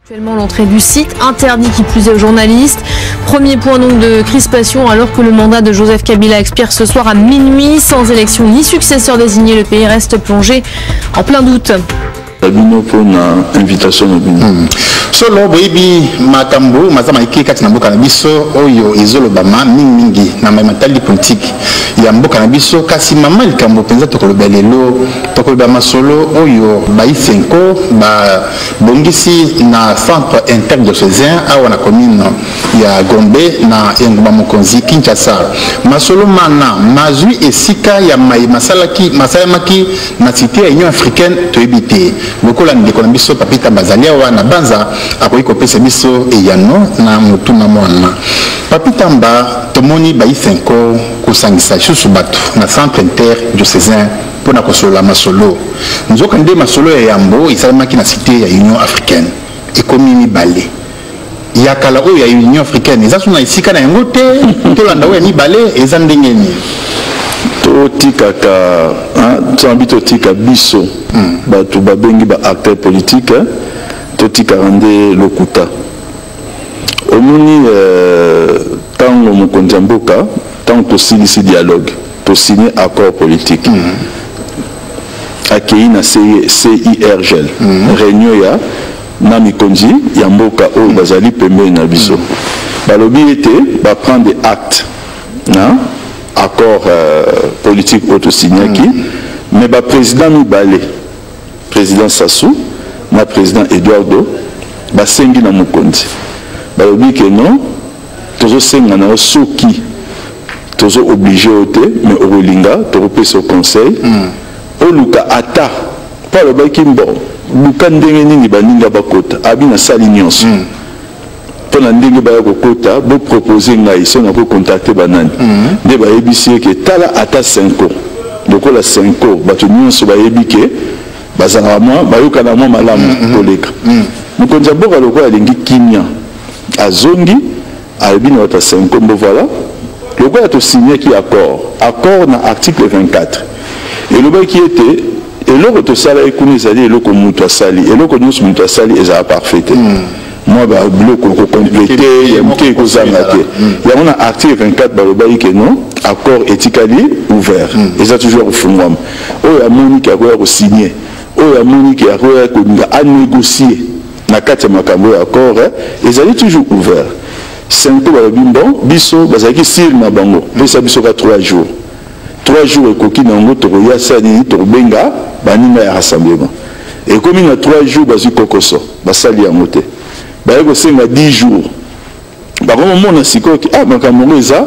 Actuellement, l'entrée du site interdit qui plus est aux journalistes. Premier point donc de crispation alors que le mandat de Joseph Kabila expire ce soir à minuit. Sans élection ni successeur désigné, le pays reste plongé en plein doute. Na bino mpo na invitation na bino. Solo boyebi makambo maza maike kati na mboka na biso oyo ezolobama mingimingi na mai matali politike ya mboka na biso. Kasi mama likambo mpenza tokoloba lelo, tokoloba masolo oyo bayi CENCO babongisi na centre interdiocésain awa na commune ya Gombe na engumba mokonzi Kinshasa. Masolo mana mazwi esika ya mai masalaki masalemaki na cité ya Union africaine, toyebi te. Lokola ndeko na biso Papi Tamba azali awa na Banza, akoki kopesa biso eyano na motuna mwana. Papi Tamba, tomoni bayi CENCO kosangisa lisusu bato na centre interdiocésain mpona kosolola masolo. Nzoka nde masolo ya yambo esalemaki na cité ya Union africaine, ekomi mibale. Ya kala oyo ya Union africaine eza so na esika na yango te, tolanda oyo ya mibale eza ndenge nini? Totikaka nzambi, totika biso bato babengi baacteur politique, totikaka nde lokuta. Omoni, ntango mokonzi ya mboka, ntango tosilisi dialogue, tosigné accord politique, akei na CIRGL, réunion ya na mikonzi ya mboka oyo bazali pembeni na biso. Balobi ete baprendre acte na accord politique oyo tosignaki, mais baprésident mibale, président Sassou na président Eduardo, basengi na mokonzi, balobi ke non, tozosenga na yo, soki tozo oblige yo te, mais okolinga tokopesa yo conseil, oluka ata mpo alobaki bon, luka ndenge nini baninga bakota. Abi nasali nyonso mpo na ndenge baya kokota, bopropose ngai so nakocontacte banani. Nde bayebisi ye ke tala ata CENCO, lokola CENCO bato nyonso bayebi ke bazalaka mwa bayokana mwa malamu koleka. Mokonzi ya mboka lokola alingi kimia, azongi, alobi na bato ya CENCO: mbo voilà, lokola tosignaki accord, accord na article 24 elobaki ete eloko tosalaki kuna ezali eloko moto asali, eloko nyonso moto asali ezala parfait te, mwa babiloko kocompléter ya moke ekozanga te. Yango na article 24 balobaki ke non, accord etikali ouvert, eza toujours kofungwama. Oyo amoni ke akoya kosigne, oyo amoni ke akoya kolinga anégocier na kati ya makambo oyo accord ezali toujours ouvert. CENCO balobi bon, biso bazalaki sûr na bango, pesa biso ka 3 jours. 3 jours ekoki na yango, tokoya sala nini? Tokobenga baninga ya rassemblement. Ekomi na 3 jours, bazwi kokoso, basali yango te. Baye kosenga 10 jours. Bakomomona sikoyo ke ah, makambo yango eza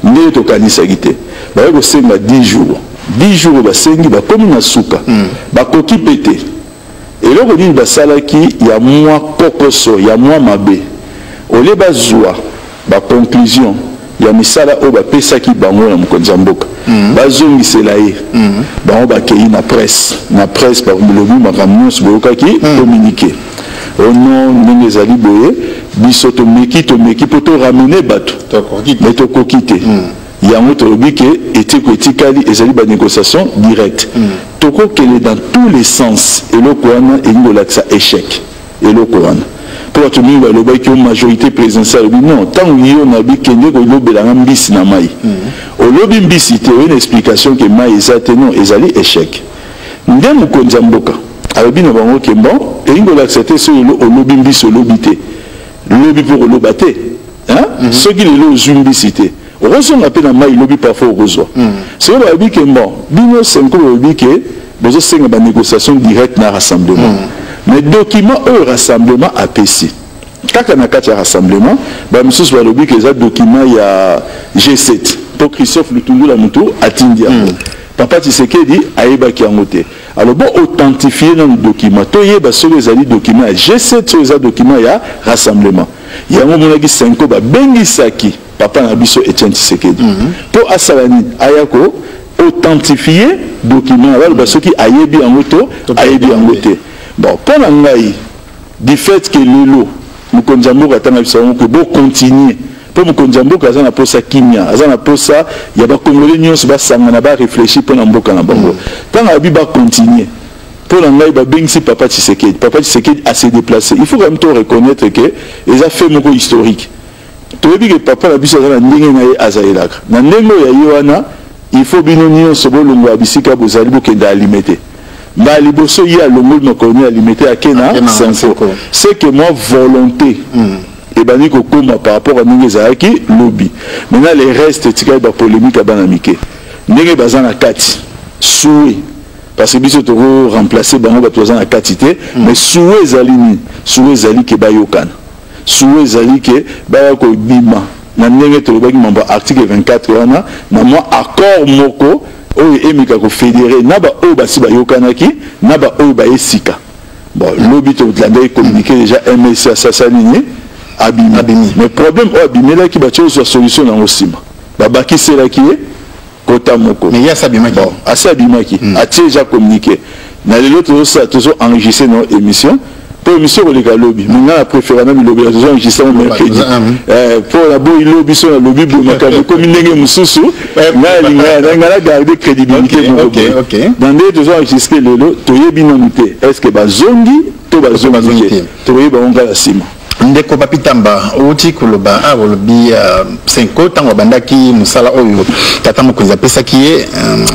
ndenge tokanisaki te. Baye kosenga 10 jours. 10 jours basengi, bakomi na suka, bakoki mpe te. Eloko nini basalaki ya mwa kokoso, ya mwa mabe? Olie bazwa baconclusion ya misala oyo bapesaki bango na mokonzi ya mboka, bazongisela ye bango, bakei na presse. Na presse balobi makambo nyonso boyokaki, communiqué o non, ndenge ezali boye, biso tomeki, tomeki mpo toramener bato, mais tokoki te. Yango tolobi ke etiko etikali ezali banégociation directe, tokokende dans tous les sens. Eloko wana elingi kolakisa échec. Eloko wana mpo bato mingi balobaki o majorité présidentielle alobi non. Ntango yo nabi kende kolobelanga mbisi na mai, olobi mbisi te, oye na explication ke mai eza te, non, ezali échec. Nde mokonzi ya mboka alobi na bango ke bon, elingi kolakisa te soki olobi mbisi, olobi te, lobi mpo koloba te. Soki lelo ozwi mbisi te, okozonga mpe na mai lobi, parfois okozwa. Soki balobi ke bon, bino CENCO balobi ke bozosenga banégociation directe na rassemblement, mais document oyo rassemblement apesi kaka na kati ya rassemblement, bamisusu balobi ke eza document ya G7 mpo Christophe Lutundula motu atindi yango, papa Tshisekedi ayebaki yango te. Alors bo authentifier nanu document, toyeba soki ezali document ya G7, soki eza document ya rassemblement. Yango omonaki CENCO babengisaki papa na biso Etienne Tshisekedi mpo asala nini? Aya ko authentifier document, baloba soki ayebi yango to ayebi yango te. Bon, mpo na ngai, du fait que lelo mokonzi ya mboka atanga biso yango ke bocontinue, mpo mokonzi ya mboka aza na posa kimia, aza na posa ya bakongole nyonso basangana, baréfléchir mpo na mboka na bango. Ntango alobi bacontinue, Mpo na ngai, babengisi papa Tshisekedi. Papa Tshisekedi a se déplacé. Il faut quand même to reconnaître que eza fait moko historique. Toyebi ke papa na biso aza na ndenge na ye azalelaka. Na ndenge oyo ya ye wana, il faut bino nyonso bolongwa bisika bozali, bokende alime te. Mbala liboso ye alongoli makolo ne alime te, ake na CENCO. C'est que moi volonté ebandi kokóma par rapport à ndenge ezalaki lobi. Maintenant, les restes etikali bapolémique ya bana mike ndenge baza na kati souhait, parce que biso toko remplacer bango, bato baza na kati te. Mais souhait ezali nini? Souhait ezali ke bayokana. Souhait ezali ke baya kobima na ndenge tolobaki, mambo ya article 24 wana, na mwa accord moko oyo emeka kofédérer na baoyo basi bayokanaki, na baoyo baye sika. Bon, lobi tolandaki communiqué déjà, MSC asasa nini, abimi. Abimi. Mais problème oyo abimelaki, batie ozwa solution nango nsima, babakiselaki ye kota moko. Mais ye asi abimaki. Bon, asi abimaki, atie déjà communiqué. Na lelo tozosala, tozo enregistre no émission, mpo émission koleka lobi. Mais ngai na préféra na milobela, tozo enregistre ngo mercredi, mpo naboyi lobi so nalobi boye, makambo ekomi ndenge mosusu. Ngai alinga ngai na garde crédibilité moko boye. Na ndenge tozo enregistre lelo, toyebi nanu te est ce que bazongi to bazongi bazongi te. Te. Tokoyeba ngo kaka nsima. Ndeko Papi Tamba, outi koloba awa, olobi CENCO, ntango abandaki mosala oyo tata mokonzi apesaki ye,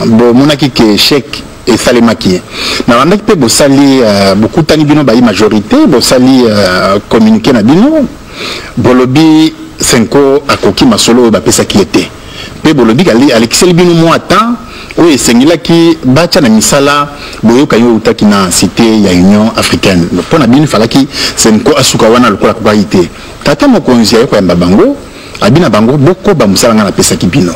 bomonaki ke échec esalemaki ye. Nabandaki mpe bosali bokutani, bino bayi majorité, bosali communiqué na bino, bolobi CENCO akoki masolo oyo bapesaki ye te, mpe bolobi alekiseli bino mwa temps oyo esengelaki batya na misala boyokani oyo eutaki na cité ya Union africaine. Mpo na bino, efalaki CENCO asuka wana lokola akokaki te. Tata mokonzi aye koyamba bango, abi na bango: "Bokoba mosala ngai napesaki bino."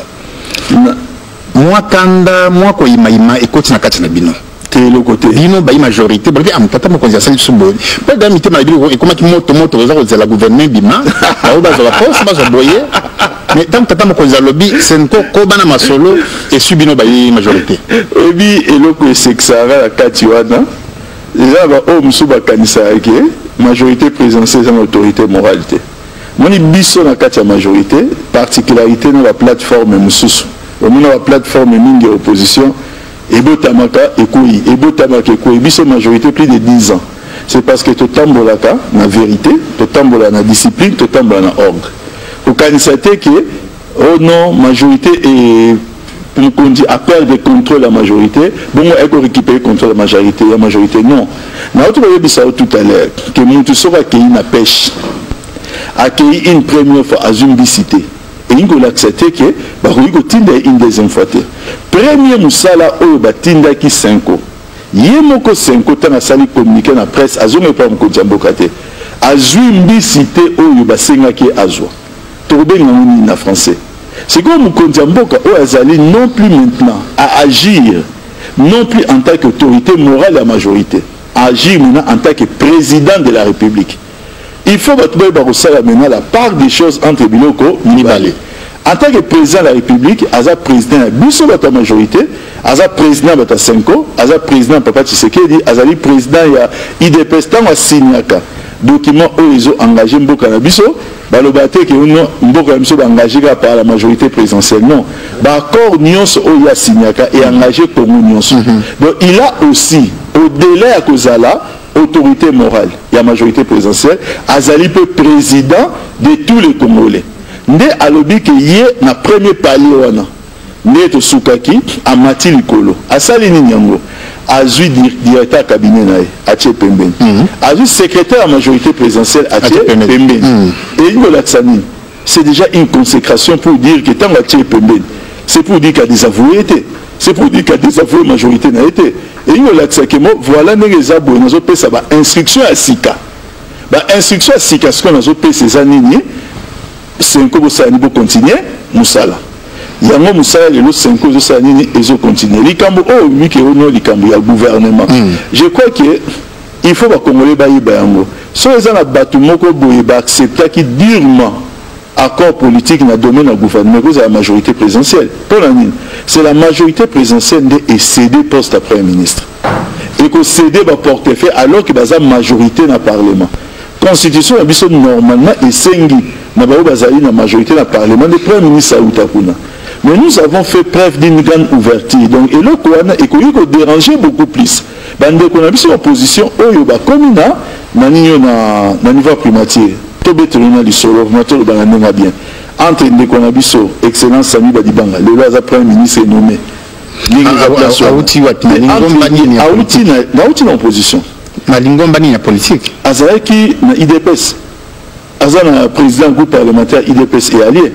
Mwa kanda, mwa koyimayima ekoti na kati na bino. Te, eloko te. Bino bayi majorité, balobi: "Ah, tata mokonzi asali biso boye." Mpo da mitema na bino ekomaki moto moto, oza kozela gouvernement bima, bao bazwa baposte, bazwa boye. Mais ntango tata mokonzi alobi: "CENCO, koba na masolo," esui bino bayi majorité. Oyebi, eloko esekisaka na kati wana eza na baoyo mosusu bakanisaka ke majorité présidentielle eza na autorité morale te. Moni biso na kati ya majorité, particularité na baplateforme mosusu, omona baplateforme mingi ya opposition ebotamaka ekoyi, ebotamaka ekoyi. Biso majorité, plus de 10 ans, c'est parce que totambolaka na vérité, totambola na discipline, totambola na ordre. Kokanisa te ke oh non, majorité e mokonzi aperdre contrôle ya majorité, bongo akorécupérer contrôle ya majorité. Non, nauti koyebisa yo tout à l'heure ke mutu soki akei na pêche, akei une première fois, azwi mbisi te, elingi kolakisa te ke bakoki kotinda ye une deuxième fois te. Premier mosala oyo batindaki CENCO, ye moko CENCO, ntango asali communiqué na presse, azongi epa mokonzi ya mboka te, azwi mbisi te oyo basengaki ye azwa. Tokobenga yango nini na français? Sikoyo mokonzi ya mboka oyo azali non plus maintenant à agir non plus en tant qu'autorité morale ya majorité, à agir maintenant en tant que président de la République. Il faut bato bayeba kosala maintenant la part des choses entre biloko mibale. En tant que président de la République, aza président ya biso bato ya majorité, aza président bato ya CENCO, aza président papa Tshisekedi, azali président ya UDPS. Ntango asignaka document oyo ezo engage mboka na biso, baloba te ke no mboka na biso baengage kaka par la majorité présidentielle. Non, baaccord nyonso oyo asignaka e engage Congo nyonso. Donc il a aussi, au-delà ya kozala autorité morale ya majorité présidentielle, azali mpe président de tous les Congolais. Nde alobi ke ye na premier palier wana nde tosukaki, amati likolo, asali nini yango? Azwi directeur ya cabinet na ye, atie pembeni. Azwi secrétaire ya majorité présidentielle, atie pembeni. Elingi kolakisa nini? C'est déjà une consécration pour dire que ntango atie pembeni, c'est pour dire qu'a désavoué te, c'est pour dire qu'a désavoué majorité na ye te. Elingi kolakisa ke mo voilà ndenge eza boye, nazopesa bainstruction ya sika. Bainstruction ya sika sikoyo nazopesa eza nini? CENCO, bosala nini? Bocontinue mosala yango. Mosala lelo CENCO ezosala nini? Ezocontinue. Likambo oyo mike ono, likambo ya gouvernement, je crois que il faut Bacongolais bayeba yango. Soki eza na bato moko boye baacceptaki durement accord politique na domaine ya gouvernement, ekozala majorité présidentielle. Mpo na nini? C'est la majorité présidentielle nde ecédé poste ya premier ministre, ekocéder baportefeuille, alors que baza majorité na parlement. Constitution na biso normalement esengi na baoyo bazali na majorité na parlement nde premier ministre auta kuna. Mais nous avons fait preuve d'une grande ouverture. Donc eloko wana ekoki kodéranger beaucoup plus. Bandeko na biso opposition oyo bakomi na nini oyo na niveau ya primature, tobetelo na lisolo, vraiment toloba na ndenge bien. Entre ndeko na biso excellence Sami Badibanga, lelo aza premier ministre nommé, Auti wapi? Na lingomba nini ya Auti na opposition. Na lingomba nini ya politique? Azalaki na UDPS, aza na président groupe parlementaire UDPS et allié.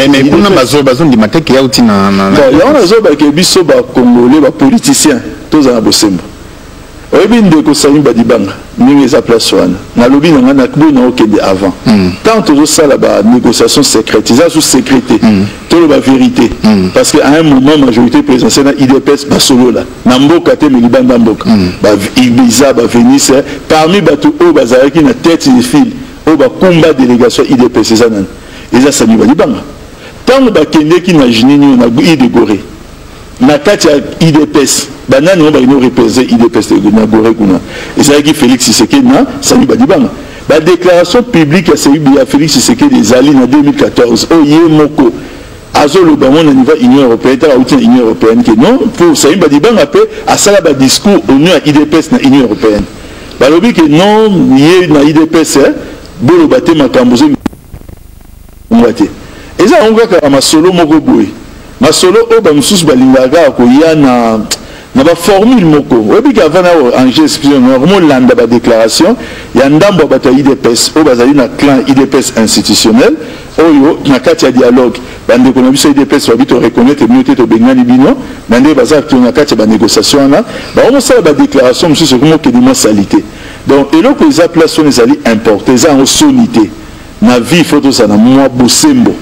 Mais kuna bazondima te ke yauti na Yango nazobake, biso bacongolais, bapoliticien, toza na bosembo. Oyebi, ndeko Sami Badibanga, ndenge eza place wana, nalobi na ngai naboyi na okende avant. Tant tozosala banégociation secrète, eza sous secret te, toloba vérité, parce que à un moment majorité présidentielle na UDPS basolola na mboka te, mais libanda mboka, baIbiza, baVenise. Parmi bato oyo bazalaki na tête de file, oyo bakumba délégation UDPS, eza nani? Eza Sami Badibanga. Ntango bakendeki na nini oyo, na île de Gorée, na kati ya UDPS, banani oyo bakende représenter UDPS na Gorée kuna? Ezalaki Félix Tshisekedi na Sami Badibanga. Badéclaration publique ya Félix Tshisekedi ezali na 2014, oyo ye moko azoloba ngo na niveau Union européenne, taka auti na Union européenne, ke non, pour Sami Badibanga mpe asala badiscours au nom ya UDPS na Union européenne. Balobi ke non, ye na UDPS boloba te makambo ozonga te. Eza yango kaka masolo moko boye, masolo oyo bamosusu balingaka kaka koya na baformule moko. Oyebi ke avant na Ange, excuse, molanda badéclaration ya ndambo ya bato ya UDPS oyo bazali na clan UDPS institutionnel, oyo na kati ya dialogue bandeko na biso UDPS babi toreconnaître bino te, tobengani bino. Na nde baza na kati ya banégociation wana, bakomosala badéclaration mosusu, ekomokende mwa sali te. Donc eloko eza place wana ezali importe, eza yango soni te. Na vie, faut tozala na mwa bosembo,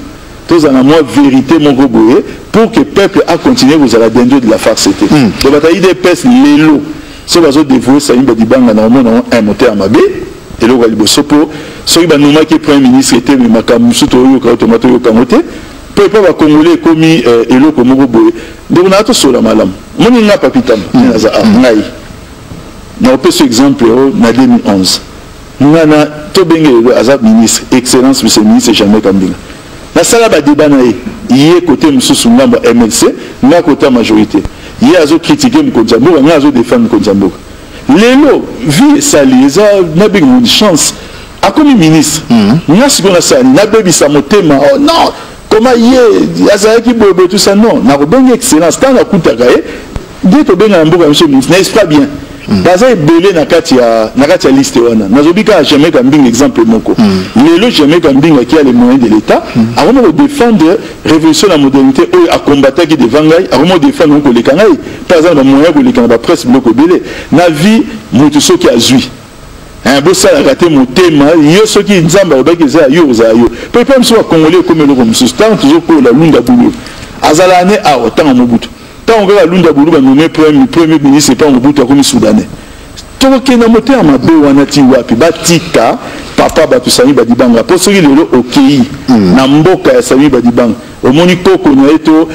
tozala na mwa vérité moko boye pour que peuple acontinue kozala dindon de la farce te. Donc bato ya UDPS lelo so bazodévouer Sami Badibanga, na omona ngo un moteur ya mabe. Eloko ya liboso, mpo soki banomaki premier ministre te, mais makambo mosusu toyoka, tonga toyoka yango te, mpo epa bacongolais ekomi eloko moko boye. Ndeko na tosola malamu, moni nga Papi Tamba, naza ngai na opesa exemple oyo. Na 2011, nga na tobenge lelo aza ministre, excellence monsieur ministre Jamais Kambinga, nasala badébat na ye. Ye kote mosusu, ngambo ya MLC, nga kote ya majorité. Ye azocritiquer mokonzi ya mboka, nga azodéfendre mokonzi ya mboka. Lelo vie esali, eza nabengi chance, akomi ministre. Nga sikoyo nasala nini? Nabebisa motema? Oh non, koma ye azalaki boyeboye, tout ça, non. Nakobengi excellence ntango akutaka ye nde tobenga na mboka ya biso ministre, n'est-ce pas? Bien, baza ebele na kati ya liste wana. Nazobi kaka Jamais Kambinga, exemple moko. Lelo Jamais Kambinga qui a les moyens de l'État akomi kodéfendre révolution na modernité oyo akombataki devant ngai, akomi kodéfendre ngo koleka ngai, mpo aza na bamoyen koleka na bapresse, biloko ebele. Na vie, moto soki azwi, bosalaka te motema. Yo soki Nzambe alobaki eza ya yo, ozala yo. Mpo epai mosusu bacongolais ekomi eloko mosusu. Ntango tozokola, Lunda Bulu azalaka ne awa ntango Mobutu. Ntango kaka Lunda Bulu banommer premier ministre epai Mobutu, akomi soudanais. Tokokenda motema mabe wana ti wapi? Batika papa bato Sami Badibanga, mpo soki lelo okei na mboka ya Sami Badibanga, omoni koko na ye to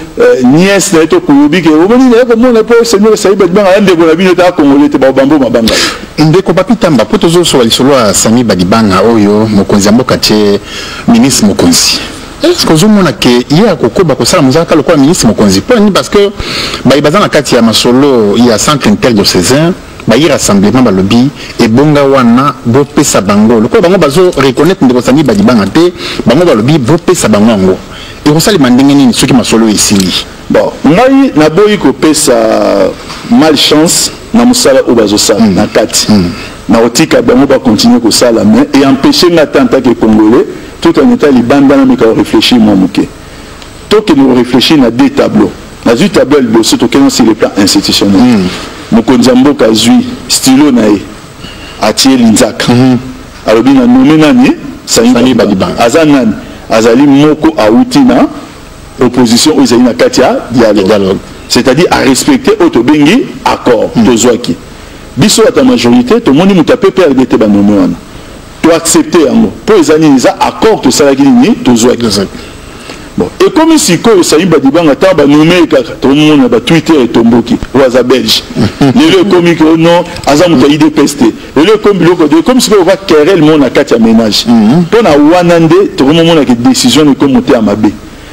nièce na ye to koyobi ke omoni na ye komona mpo seigneur Sami Badibanga ya ndeko na bino te, akongole te, babambo mabanga. Ndeko Papi Tamba, mpo tozosola lisolo ya Sami Badibanga oyo mokonzi ya mboka tie ministre mokonzi, est ce que ozomona ke ye akokoba kosala mosala kaka lokola ministre mokonzi? Mpo nini? Parce que baye baza na kati ya masolo ya centre interdiocésain, bayi rassemblement, balobi ebonga wana bopesa bango lokola bango bazo reconnaître ndeko Sami Badibanga te. Bango balobi bopesa bango yango. Ekosalema ndenge nini soki masolo esili? Bon, ngai naboyi kopesa malchance na mosala oyo bazosala na kati. Nakotika bango bacontinue kosala, mais eempêche nga te en tant que congolais, tout en état libanda, nameka koréfléchir mwa moke. Tokende koréfléchir na deux tableaux. Nazwi tableau ya liboso, tokende sur le plan institutionnel. Mokonzi ya mboka azwi stylo na ye, atie linzaka, alobi na nommé nani? Sami Badibanga. Aza nani? Azali moko awuti na opposition oyo ezali na kati ya dialogue, Dialogue. C'est-à-dire arespecte oyo tobengi accord tozwaki. Biso ata majorité, tomoni moto ya PPRD te, banommer wana toaccepte yango mpo eza nini? Eza accord tosalaki nini? Tozwaki. Bon, ekomi sikoyo Sami Badibanga, ntango banommer ye kaka, tomona batwitter etomboki oyo aza belge. Lelo ekomi ke non, aza moto ya UDPS te. Lelo ekomi biloko, ekomi sikoyo oka querelle mo na kati ya ménage. Mpo na wana nde tokomomonaka décision ekomi motema mabe.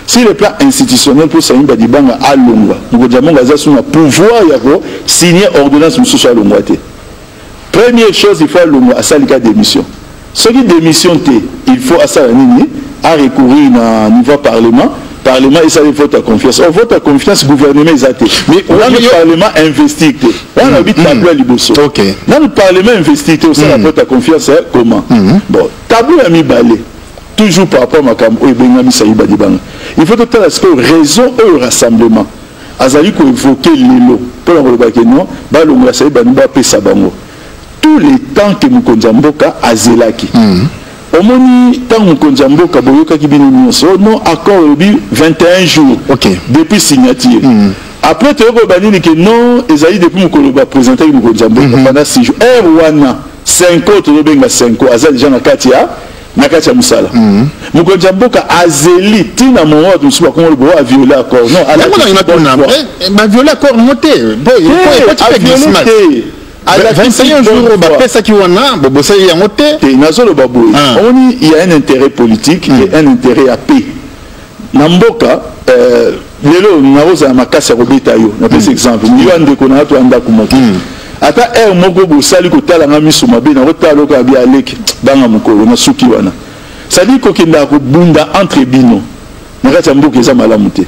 Sur le plan institutionnel, mpo Sami Badibanga alongwa, mokonzi ya mboka aza su na pouvoir ya kosigner ordonnance mosusu alongwa te. Première chose, il faut alongwa, asalika démission. Soki démission te, il faut asala nini? Arecourir na niveau parlement. Parlement esali vote ya confiance. O vote ya confiance, gouvernement eza te. Mais nanu parlement investir te. Wana lobi tableau ya liboso. Nanu parlement investir te, osala vote ya confiance comment? Bon, tableau ya mibale, toujours par rapport makambo oyo ebengami Sami Badibanga, il faut totala sikoyo raison oyo rassemblement azali koévoquer lelo mpona koloba ke non, balongola Sami Badibanga, bapesa bango. Tous les temps que mokonzi ya mboka azelaki, omoni ntango mokonzi ya mboka boyokaki bino nyonso, non, accord elobi 21 jours depuis signature. Après toyoki koyeba nini? Ke non, ezali depuis mokolo baprésentaki mokonzi ya mboka pendant 6 jours. Heure wana 5 oyo tozobenga 5 aza déjà na kati ya mosala. Mokonzi ya mboka azeli ntina moment bato mosusu bakongo lobo aviole accord. Non. Yango na natuna, baviole accord nango te. Aviole te. 21 jours bapesaki wana, bobosali yango te. Te, nazoloba boye. Omoni, il y a un intérêt politique et un intérêt ya paix na mboka. Lelo nakozala makasi ya kobeta yo. Napesi exemple: yo ya ndeko na to ya ndako moko, ata heure moko bosali kotalanga miso mabe, nakotala lokola bi aleki banga mokolo na suki wana. C'est-à-dire kokendaka kobunda entre bino na kati ya mboka eza malamu te,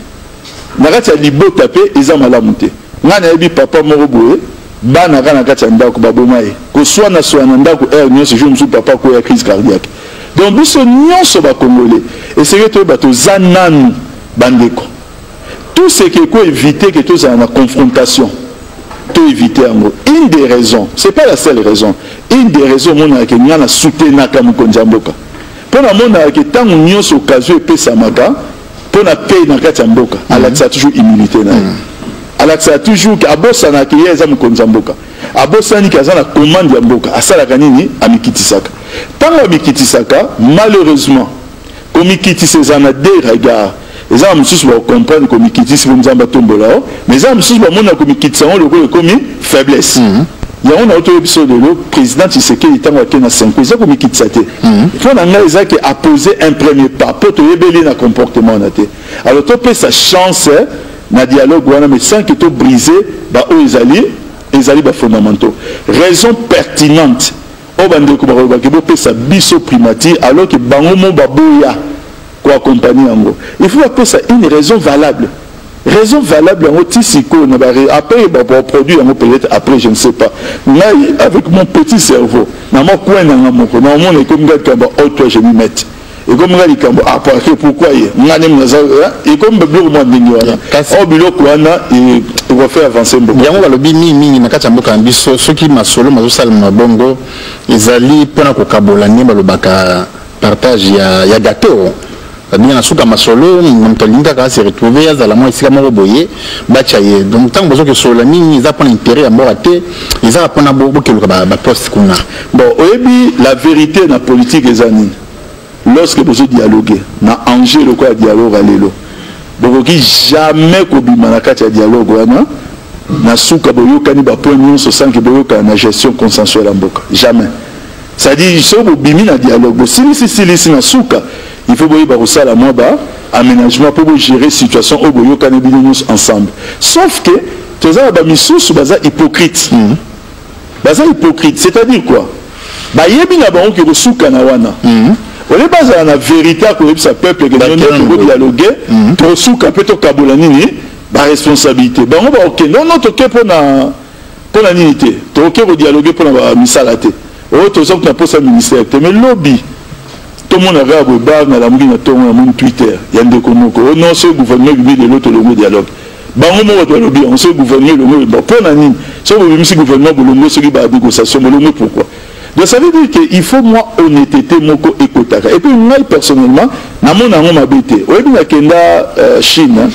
na kati ya libota mpe eza malamu te. Ngai nayebi papa moko boye, bana kaka na kati ya ndako baboma ye, koswana-swana na ndako heure nyonso. Jour mosusu papa akoya crise cardiaque. Donc biso nyonso bacongolais, esenge toyeba toza nanu bandeko. Tout ce qui ekoéviter ke tozala na confrontation, toéviter yango. Une des raisons, c'est pas la seule raison, une des raisons omonaka ke ngai na soutenaka mokonzi ya mboka, mpo namonaka ke ntango nyonso occasion epesamaka mpo na paix na kati ya mboka, alakisaka toujours humilité na ye. Alakisaka toujours ke abosanaka ye eza mokonzi ya mboka, abosani ke aza na commande ya mboka. Asalaka nini? Amikitisaka. Ntango amikitisaka, malheureusement komikitisa eza na deux regards. Eza na mosusu bakocomprendre komikitisi mpo Nzambe atombola o, mais eza na mosusu bamona komikitisa yango lokola ekomi faiblesse. Yango na otoyebi biso lelo, président Tshisekedi, ntango ake na 5, eza komikitisa te. Mpo na ngai eza ke apose un premier pas, mpo toyebeli na comportement wana te. Alors topesa chance na dialogue wana, mais sans que tobrise baoyo ezali bafondamentaux. Raison pertinente oyo bandeko bakolobaki bopesa biso primature, alors que bango mo baboya koaccompagner yango, il faut bapesa une raison valable. Raison valable yango ti sikoyo na après baproduit yango, peut-être après, je ne sais pas. Ngai, avec mon petit cerveau, na mwa coin na nga moko, na omona ekomi nga likambo oyo, toi je m'y mette, ekomi nga likambo après pourquoi ye nga nde naza, ekomi biloko mwa ndenge wana. Oyo biloko wana ekofaire avancer mboka. Yango balobi mingimingi na kati ya mboka na biso, soki masolo mazosalema bongo, ezali mpona kokabola, nde balobaka partage ya gâteau. Babinga na suka masolo, moto alingi kaka se retrouver, azala mwa esika moko boye, batya ye. Donc ntango bazokesolola mingi, eza mpona intérêt ya mboka te, ezaka mpona bokeluka baposte kuna. Bon, oyebi, la vérité na politique eza nini? Lorsque bozodialogue na enjeu lokola dialogue ya lelo, bokoki jamais kobima na kati ya dialogue wana na suka boyokani bapoint nyonso sans que boyokana na gestion consensuelle ya mboka. Jamais. C'est-à-dire soki bobimi na dialogue, bosilisi silisi, na suka il faut boyeba kosala mwa ba aménagement mpo bogérer situation oyo boyokani bino nyonso ensemble. Sauf que toza na bamisusu baza hypocrite. Baza hypocrite, c'est-à-dire quoi? Bayebi na bango ke kosuka na wana, ole bazala na vérité akoyebisa peuple ke nde tokodialogue, tokosuka mpe tokabola nini, baresponsabilité. Bango bakokende ono, toke mpona nini te, tokoke kodialogue mpona bamisala te, oyo toza kuna mposa ministère te. Mais lobi tomona kaka boye, bar nalamuki na ntongo, namoni Twitter ya ndeko moko: o non, soki gouvernement ebimi lelo, tolongo dialogue. Bango moko bato balobi yango, soki gouvernement elongo. Bon, mpo na nini soki bobimisi gouvernement, bolongo? Soki banégociation, bolongo pourquoi? Donc ça veut dire que il faut mwa honnêteté moko ekotaka. Et puis ngai personnellement namona yango mabe te. Oyebi, nakenda Chine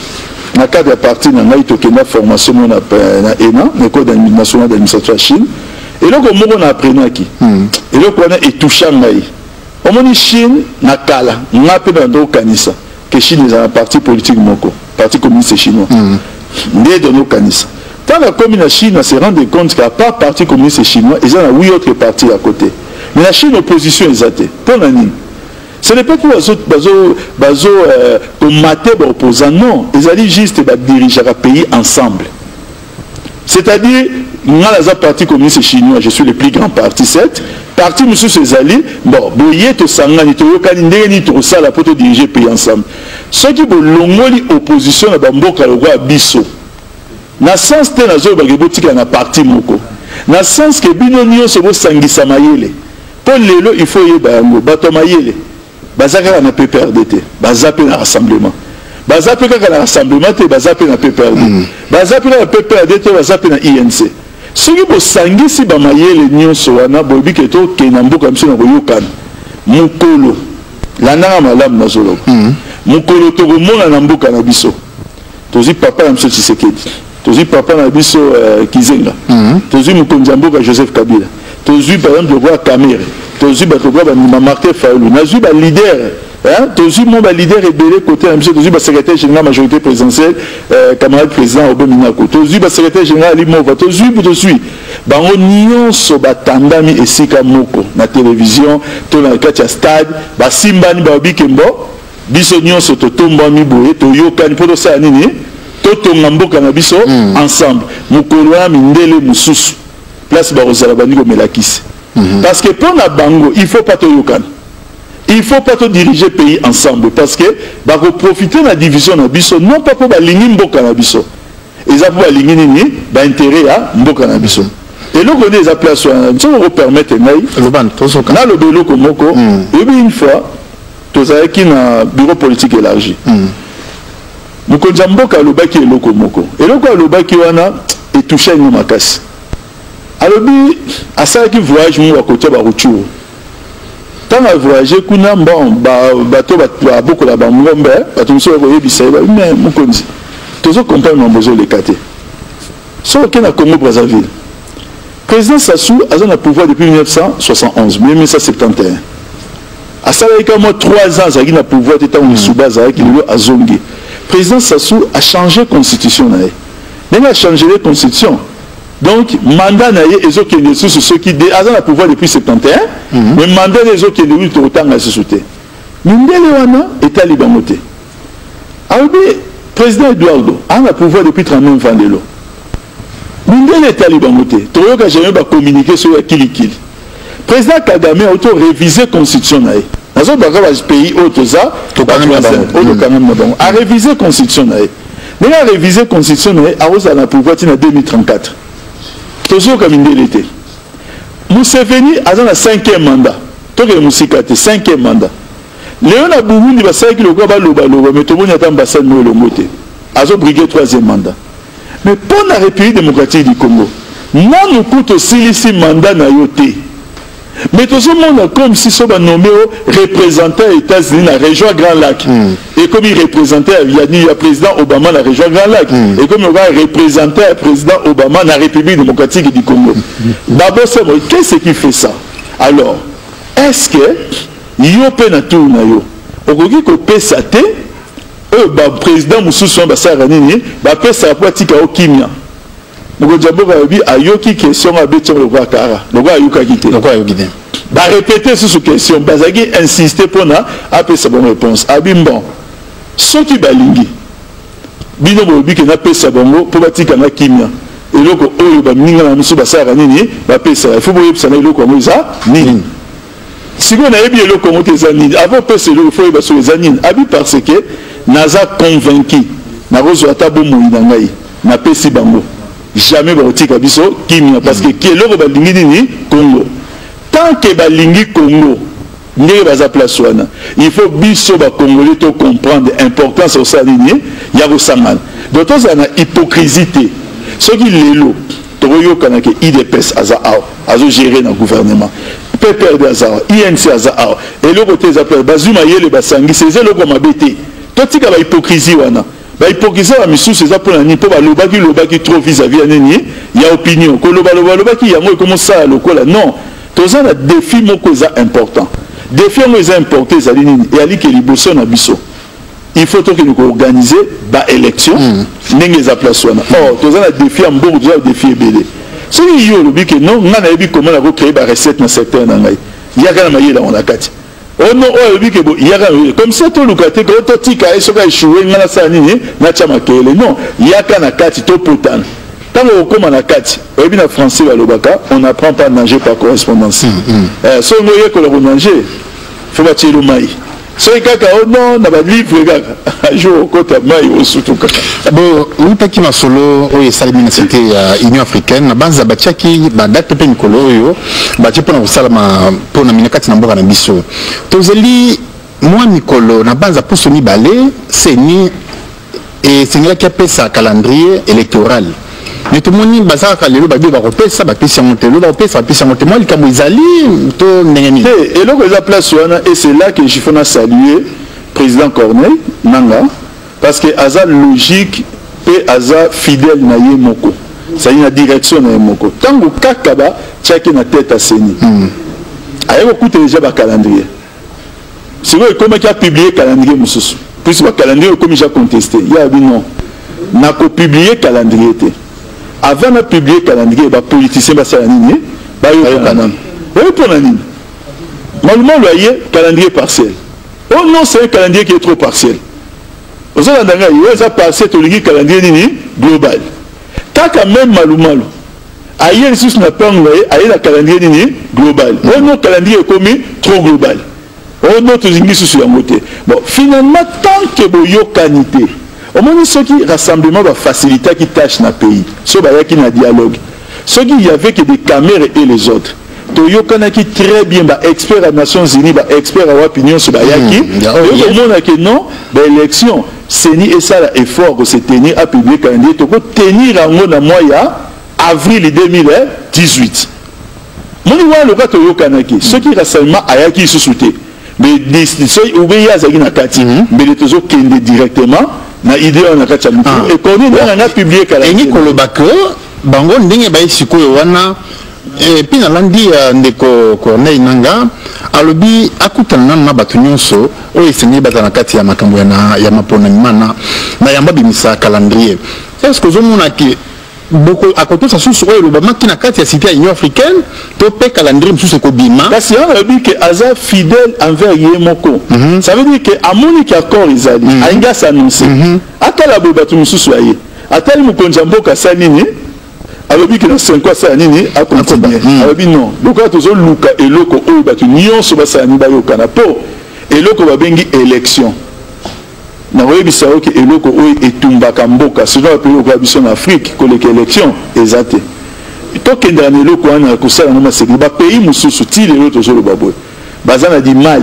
na cadre ya parti na ngai, tokenda formation moko na ENA, na École nationale d'administration ya Chine. Eloko moko na apprenaki, eloko wana etoucha ngai. Omoni, Chine na kala, nga mpe na ndokanisa ke Chine eza na parti politique moko, Parti communiste chinois. Nde donokanisa, ntango akomi na Chine, se rendre compte qu'à part Parti communiste chinois, eza na huit autres partis à côté. Mais na Chine, opposition eza te. Mpo na nini? Ce n'est pas que bazo bazo bazo komate ba opposant, non, ezali juste ba dirigeaka pays ensemble. C'est-à-dire nga naza parti communiste chinois, je suis le plus grand parti, 7 parti mosusu ezali bon boye, tosangani, toyokani ndenge nini tokosala mpo todirige pays ensemble. Soki bolongoli opposition na bamboka lokola biso, na sens te nazoyebaka botikala na parti moko, na sens ke bino nyonso bosangisa mayele, mpo lelo il faut oyeba yango, bato ya mayele baza kaka na PPRD te, baza mpe na Rassemblement, baza mpe kaka na Rassemblement te, baza mpe na PPRD, baza mpe na PPRD te, baza mpe na UNC. Soki bosangisi bamayele nyonso wana, boyebi ke tokende na mboka biso na koyokana. Mokolo landanga malamu, nazoloba, mokolo tokomona na mboka na biso, tozwi papa na biso Tshisekedi, tozwi papa na biso Kizenga, tozwi mokonzi ya mboka Joseph Kabila, tozwi par exemple lokola Kamerhe, tozwi bato lokola bandima Martin Fayulu, nazwi baleader, tozwi mwa baleader ebele côté na biso, tozwi basecrétaire général majorité présidentielle, camarade président Aubin Minaku, tozwi basecrétaire général Ali Mova, tozwi bango nyonso, batandami esika moko na télévision to na kati ya stade, basimbani, balobi ke mbo biso nyonso totombwami boye, toyokani mpo tosala nini? Totonga mboka na biso ensemble. Mokolo wana mindele mosusu place bakozala bandi komela kisi, parce que mpo na bango il faut pas toyokana, il faut pas diriger pays ensemble, parce que bakoprofite na division na biso, non pas mpo balingi mboka na biso, eza mpo balingi nini? Baintérêt ya mboka na biso. Eloko nde eza place wana, soki okopermettre ngai naloba eloko moko. Oyebi, une fois tozalaki na bureau politique élargi, mokonzi ya mboka alobaki eloko moko. Eloko alobaki wana etouche yango makasi. Alobi asalaki voyage moko akotia baRutshuru. Ntango avoyage kuna, bon, bato babokola bangombe, bato mosusu bakoyebisa ye, mais mokonzi, tozocomprendre mambo ozoleka te. Soki oke na Congo Brazzaville, président Sassou aza na pouvoir depuis 1971, 1971, asalaki ka mwa 3 ans azalaki na pouvoir te. Ntango Lisuba azalaki, lelo azongi. Président Sassou achange constitution na ye. Ndenge achangele constitution, donc mandat na ye ezokende lisusu. Soki aza na pouvoir depuis 71, mais mandat na ye ezokende wi, tokotanga lisusu te. Mindele wana etali bango te. Alobi président Eduardo aza na pouvoir depuis 39 ans, lelo mindele etali bango te, tokoyoka jamais bacommuniqué soki ya kilikili. Président Kagame auto réviser constitution na ye. Nazobaka bapays oyo toza, oyo tokangami na bango. Arévise constitution na ye. Ndenge arévise constitution na ye, akozala na pouvoir ntina 2034, tozoyoka mindele te. Museveni aza na cinquième mandat, tokende mosika te, cinquième mandat. Lelo na Burundi basalaki lokola balobaloba, mais tomoni ata ambassade moko elongo te, azobriguer troisième mandat. Mais mpo na République démocratique du Congo, nanu kutu osilisi mandat na yo te, mais tozomona comme si so banome o représentant ya États-Unis na région ya Grand Lac, ekomi représentant ya président Obama na région ya Grand Lac, ekomi oka représentant ya président Obama na République démocratique du Congo. Babosemo, qu'est-ce qui fait ça? Alors est-ce que yo mpe na tour na yo okoki kopesa te oyo baprésident mosusu wana basalaka nini, bapesaka mpo atika yo kimia? Mokonzi ya mboka alobi ayoki question, abeti yango lokola kara, lokola ayokaki te. Lokola ayoki te. Barépété susu question, bazalaki insiste mpona apesa bango réponse. Abi bon, soki balingi bino bolobi ke napesa bango mpo batikanga kimia, eloko oyo baninga na biso basalaka nini, bapesaka, il faut boyebisa na eloko yango eza nini. Sikoyo nayebi eloko yango te, eza nini? Avant opesa eloko, faut oyeba soki eza nini. Abi parce que naza convaincu, nakozwa ata bomoi na ngai, napesi bango, jamais bakotika biso kimia, parce que eloko balingi nini? Congo. Tant que balingi Congo ndenge baza place wana, il faut biso bacongolais to comprendre importance ya kosala nini? Ya kosangana. Donc tozala na hypocrisie te. Soki lelo tokoyokana ke UDPS aza awa, azogérer na gouvernement, PPRD aza awa, UNC aza awa, eloko te eza place bazwi mayele basangisi, eza eloko mabe te. Totika bahypocrisie wana. Bahypocrisie ya misusu eza mpona nini? Mpo balobaki lobaki trop vis-à-vis ya nini? Ya opinion. Kolobaloba alobaki yango ekomosala lokola non. Toza na défi moko eza important. Défi yango eza important, ezali nini? Eyali ke liboso na biso il faut tokende koorganiser baélection ndenge eza place wana. Or toza na défi ya mbongo, toza na défi ebele. Soki yo olobi ke non, ngai nayebi comment nakocréer barecette na secteur na ngai, yaka na mayele yango na kati. Ono oyo alobi ke bo yaka comme ça, toluka te ke totika ye, soki aéchoué, ngai nasala nini, natya makelele. Non, yaka na kati, topotana. Ntango okóma na kati, oyebi, na français balobaka: "On n'apprend pas à nager par correspondance." Soki ngo oyekola konager, faut batielo mai. Soki kaka o non na balivre, kaka jour okota mai, osutuka. Bo outaki masolo oyo esalemi na cité ya Union africaine na banza, batiaki badate mpe mikolo oyo batie mpona kosalama mpona mina kati na mboka na biso. Tozali mwa mikolo na banza poso mibale, CENI esengelaki apesa calendrier électoral, mais tomoni baza kaka lelo babi bakopesa, bapesi yango te, lelo bakopesa, bapesi yango te. Mwa likambo ezali to ndenge nini? Te, eloko eza place wana, et c'est là que il faut na saluer président Corneille Nanga, parce que aza logique mpe aza fidèle na ye moko, c'est-à-dire na direction na ye moko. Ntango kaka batiaki na tête ya CENI, aye kokuta déjà bacalendrier. Sikoyo ekomaki apublier calendrier mosusu, puisque bacalendrier ekomi déjà contesté. Ye abi: "Non, nakopublier calendrier te. Avant na publier calendrier, bapoliticien basala nini? Bayokana nano." Oyo mpona nini? Malumalu aye calendrier partiel. Oh non, c'est un calendrier qui est trop partiel. Ozolanda ngai? Oyo eza partiel, tolingi calendrier nini? Global. Kaka même Malumalu aye lisusu na ntango na ye, aye na calendrier nini? Global. Oyo non, calendrier ekomi trop global. Oyo non, tolingi lisusu yango te. Bon, finalement, tant que boyokani te, omoni, soki rassemblement bafacilitaki tâche na pays, so bayaki na dialogue, soki il y avait que des caméras et les autres, toyokanaki très bien, baexpert ya Nations unies, baexpert ya wapi nyonso bayaki, okomona ke non, baélection, CENI esala effort kose tenir, apublier calendrier, tokotenir yango na mois ya avril 2018. Moni wana loka toyokanaki, soki rassemblement ayaki lisusu te, mais soki obe ye azalaki na kati, mbele tozokende directement na idée wana na kati ya mutu ekoni ndenge nga publier. Elingi koloba ke bango ndenge baye sikoyo wana, epuis nalandi ya ndeko Corneille Nanga alobi akutana nano na bato nyonso oyo esengeli bazala na kati ya makambo ya maponami mana na yango, abimisa calendrier. Est ce que ozomona ke boko akotosa susu oyo elobamaki na kati ya cité ya Union africaine, to mpe calendrier mosusu ekobima? Kasi yango alobi ke aza fidèle envers ye moko. Ça veut dire ke amoni ke accord ezali, alingi as'annonce. Atala boye, bato mosusu aye, atali mokonzi ya mboka asali nini, alobi ke na 5 asala nini? Acontinue. Alobi: "Non, lokola tozoluka eloko oyo bato nyonso basala nini? Bayokana." Mpo eloko babengi élection, nakoyebisa yo ke eloko oyo etumbaka mboka, surtout bapays lokola biso na Afrique, koleka élection eza te. Tokendaka na eloko wana kosala yango masekeli. Bapays mosusu ti lelo tozoloba boye baza na du mal.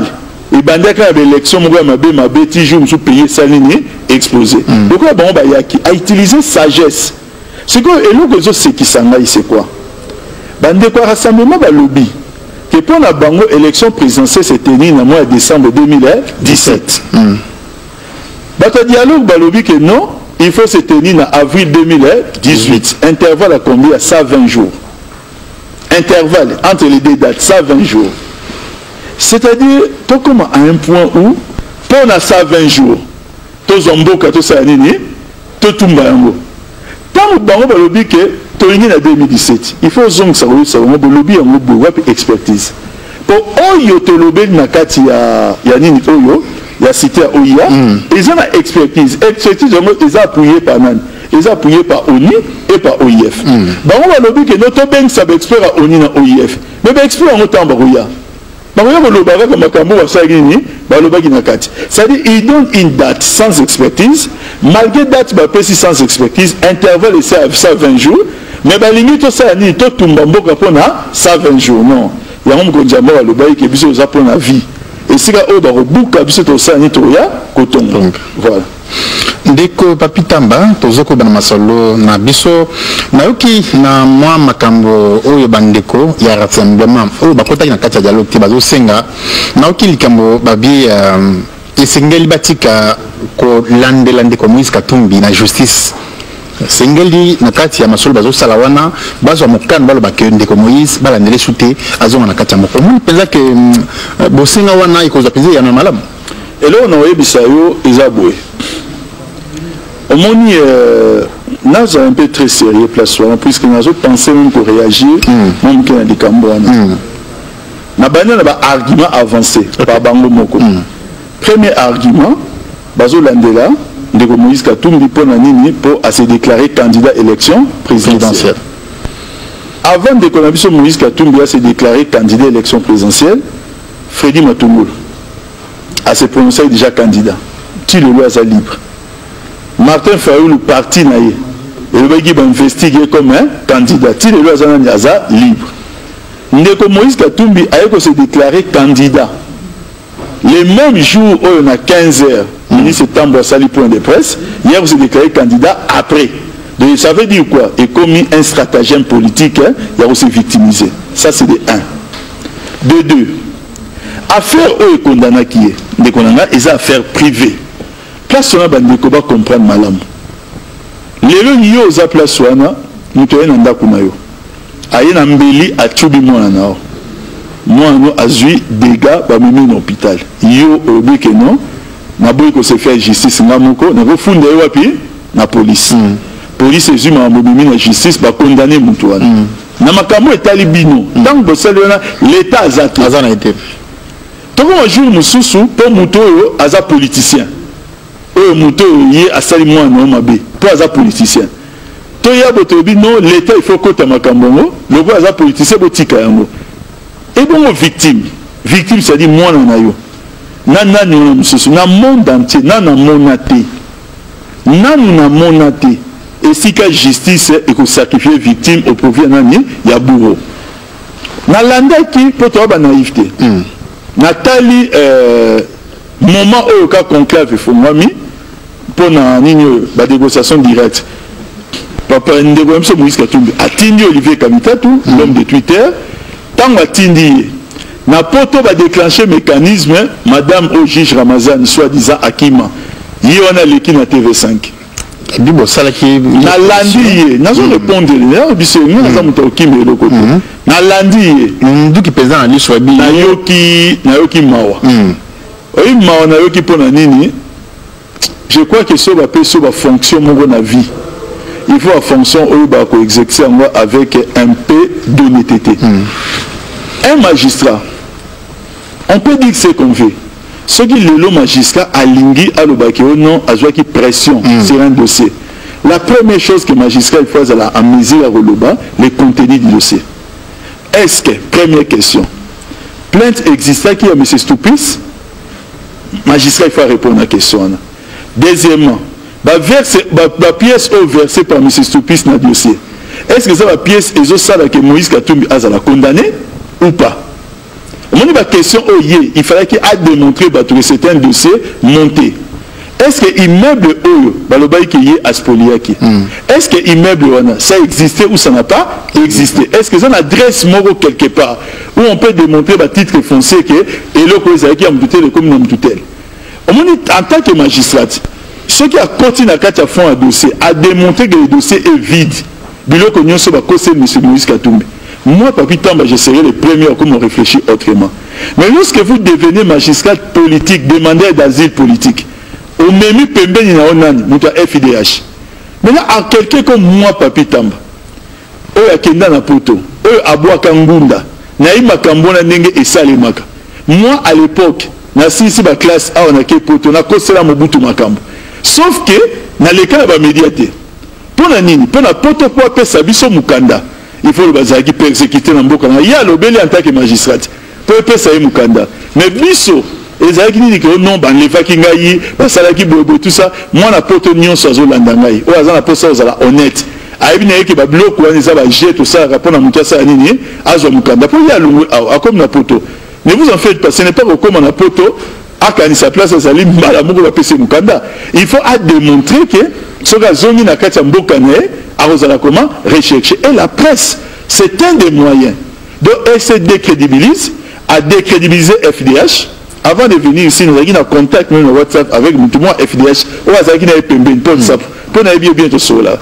Ebandaki na baélection moko ya mabe mabe, ti jour mosusu pays esali nini? Explosé. Lokola bango bayaki autiliser sagesse. Sikoyo eloko ezosekisa ngai, c'est quoi? Bandeko ya rassemblement balobi ke mpo na bango élection présidentielle se tenir na mois ya décembre 2017. Bato ya dialogue balobi ke non, il faut se tenir na avril 2018. Intervalle à combien? À 120 jours. Intervalle entre les deux dates, 120 jours. C'est-à-dire tokoma à un point où mpo na 120 jours tozwa mboka, tosala nini? Totumba yango. Ntango bango balobi ke tolingi na 2017, il faut ozongisa koyebisa bango: bolobi yango boye, wapi expertise? Mpo oyo tolobeli na kati ya nini oyo ya cité ya OUA, eza na expertise. Expertise yango eza appuyé par nani? Eza appuyé par ONU et par OIF. Bango balobi ke no, tobengisa baexpert ya ONU na OIF. Mais baexpert yango, ntango bakoya, bakoya koloba kaka makambo basalaki nini? Balobaki na kati. C'est-à-dire, il donne une date sans expertise. Malgré date bapesi sans expertise, intervalle esi ya 120 jours, mais balingi tosala nini? Totumba mboka mpona 120 jours? Non. Yango mokonzi ya mboka alobaki ke biso toza mpona vie. Esika oyo bakobuka biso, tosala nini? Tokoya kotonga. Voilà. Ndeko Papi Tamba, tozokoba na masolo na biso. Nayoki na mwa makambo oyo bandeko ya rassemblement oyo bakotaki na kati ya dialogue te bazosenga. Nayoki likambo babi esengeli batika kolandela ndeko Moïse Katumbi na justice. Esengeli na kati ya masolo bazosala wana, bazwa mokano, baloba ke ndeko Moïse balandela esu te, azonga na kati ya moko. Omoni mpenza ke bosenga wana ekozwa mpenza eyano ya malamu? Eloko na oyebisa yo eza boye. Omoni, nazala un peu très sérieux place wana, puisque nazopense même koréagir mwa moke na likambo wana. Na bandi na ba argument avancé par bango moko. Premier argument, bazolandela ndeko Moïse Katumbi mpo na nini? Mpo a se déclarer candidat élection présidentielle. Avant ndeko na biso Moïse Katumbi a se déclarer candidat élection présidentielle, Freddy Matungulu a se prononcé déjà candidat. Ti lelo aza libre. Martin Fayulu, parti na ye elobaki bainvestigue comme un candidat, ti lelo aza nani? Aza libre. Ndeko Moïse Katumbi aye ko se déclarer candidat le même jour oyo na 15 heures, ministre Tambo asali point de presse, ye ko se déclarer candidat après. Donc ça veut dire quoi? Ekomi un stratagème politique, hein, ya ko se victimiser. Ça, c'est de 1. De 2, affaire oyo ekondanaki ye, ndeko na nga, eza affaire privée. Place wana, bandeko bacomprendre malamu. Lelo yo oza place wana, moto aye na ndako na yo, aye na mbeli, atubi mwana na yo, mwana no azwi dégâts, bamemi na hôpital. Yo olobi ke non, naboyi kose faire justice nga moko, nakofunda ye wapi? Na police. Police ezwi makambo, ebimi na justice, bakondane motu wana na makambo etali bino. Ntango bosali wana, l'État aza te. Aza na ete. Tokoma jour mosusu mpo moto oyo aza politicien, oyo moto oyo ye asali mwana na yo mabe mpo aza politicien, toya bo tolobi non, l'État il faut kota makambo yango, lokola aza politicien, botika yango. Ebongo victime, victime, c'est-à-dire mwana na yo na nani wana mosusu na monde entier, na namona te, nanu namona te esika justice ekosacrifie victime au profit ya nani? Ya bourreau. Nalandaki mpo toya banaïf te. Natali moment oyo ka conclave efungwami mpo na nini oyo banégociation directe, papa ndeko na biso Moïse Katumbi atindi Olivier Kamitatu, l'homme de Twitter. Ntango atindi ye na poto, badéclenche mécanisme, madame oyo juge Ramazan soi-disant akima ye wana, aleki na TV5. Ebi bosalaki. Nalandi ye, nazo répondre na biso, nga naza moto akokima eloko te. Nalandi ye. Nduki mpenza na liso ebi. Nayoki mawa. Oyi mawa nayoki mpo na nini? Je crois que so bapesi yo bafonction moko na vie, il faut bafonction oyo bakoexercer yango avec un peu d'honnêteté. Un magistrat, on peut dire ce qu'on veut, soki lelo magistrat alingi alobaki o non, azwaki pression sur un dossier, la première chose que magistrat il faut azala en mesure ya koloba le contenu du dossier. Est-ce que, première question, plainte existaki ya M. Stupis? Magistrat il faut répondre à la question wana. Deuxièmement, bapièce ba, ba oyo versé par M. Stupis na dossier, est ce que eza bapièce ezosalaka Moïse Katumbi azala condamné ou pas? Omoni baquestion oyo ye il fallait adémontrer bato que c'est un dossier monté. Est ce que immeuble oyo balobaki ke ye aspoliaki, est ce que immeuble wana ça existait ou ça n'a pas existé? Est ce que eza na adresse moko quelque part où on peut démontrer batitre foncier ke eloko oyo ezalaki ya motu tel ekomi na motu tel? Omoni, en tant que magistrat, soki akoti na kati ya fond ya dossier, adémontrer que le dossier est vide, biloko nyonso bakosi monsieur Moïse Katumbi, moi Papi Tamba, je serai le premier à comment réfléchir autrement. Mais lorsque vous devenez magistrat politique, demandeur d'asile politique, omemi pembeni na yo nani? Moto ya FIDH. Maintenant, à quelqu'un comme moi, Papi Tamba, oyo akenda na poto, oyo abwaka ngunda, nayebi makambo wana ndenge esalemaka. Moi, à l'époque, nasilisi baclasse awa, nake poto, nakosela Mobutu makambo, sauf que naleka na bamédia te. Mpo na nini? Mpo na poto, mpo apesa biso mokanda, il faut bazalaki persécuté na mboka na ye. Alobeli en tant que magistrat mpo epesa ye mokanda. Mais biso ezalaki nini? Ke non, banlevaki ngai, basalaki boyeboye, tout ça. Mwana poto nyonso azolanda ngai, oyo aza na mposa ozala honnête, ayebi na ye ke babiloko wana eza baje tosalaka mpo na moto asala nini? Azwa mokanda mpo ye alongwe awa, akomi na poto. Ne vous en faites pas, ce n'est pas kokóma na poto, akanisa place azali, mbala moko bapesi mokanda. Il faut adémontrer ke soki azongi na kati ya mboka na ye, akozala comment rechercher. Et la presse, c'est un des moyens. Donc elle se décrédibilise, a décrédibilisé FDH. Avant de venir ici, nazalaki na contact même na WhatsApp avec motu mwa FDH oyo azalaki na ye pembeni, Paul Sapu, mpo nayebi ye bien. Tosola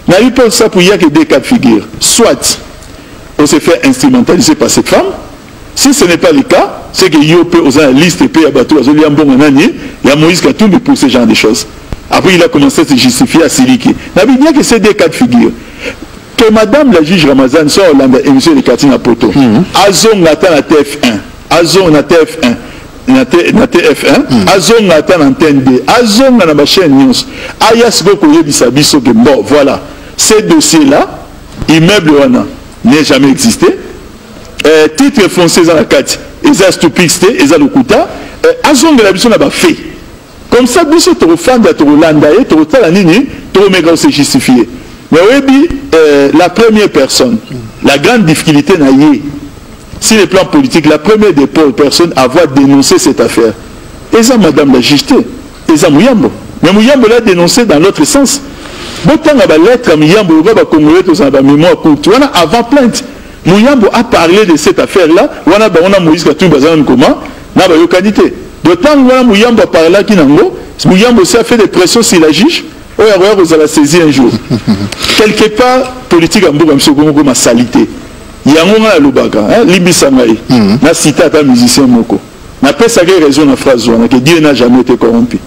nayebi Paul Sapu, yaki deux cas de figure: soit on se fait instrumentaliser par cette femme, si ce n'est pas le cas, c'est que yo mpe oza na liste mpe ya bato bazolia mbongo nani? Ya Moïse Katumbi. Pour ce genre de choses, après il a commencé à se justifier, asiliki. Nabi, il n'y a que ces deux cas de figure. Que madame la juge Ramazani soki akolanda emission eleka ti na poto, azonga ata na TF1, azonga na TF1, na TF1, azonga ata na Antenne 2, azonga na bachaîne nyonso, aya sikoyo koyebisa biso ke bon, voilà, ce dossier là, immeuble wana n'est jamais existé, titre foncier eza na kati, eza stupix te, eza lokuta. Azongela biso na bafait comme ça, biso tokofanda, tokolanda ye, tokotala nini, tokomeka kose justifier. Mais oyebi, la première personne, la grande difficulté na ye sur le plan politique, la première des personnes à avoir dénoncé cette affaire, eza madame la juge te, eza Muyambo. Mais Muyambo l'a dénoncé dans l'autre sens. Botanga balettre ya Muyambo. Yoka, bacongolais tozala bamémoire courte wana. Avant plainte, Muyambo a parlé de cette affaire là wana. Bango na Moïse Katumbi baza nanu koma na bayokani te. De ntango wana Muyambo aparlaki nango, Muyambo aussi a fait des pressions sur la juge oyo akoya kozala saisi un jour. Quelque part, politique ya mboka biso komokoma salité. Yango ngai nalobaka, limbisa ngai, na cité ata musicien moko, napesaki raison na phrase wana que Dieu n'a jamais été corrompu.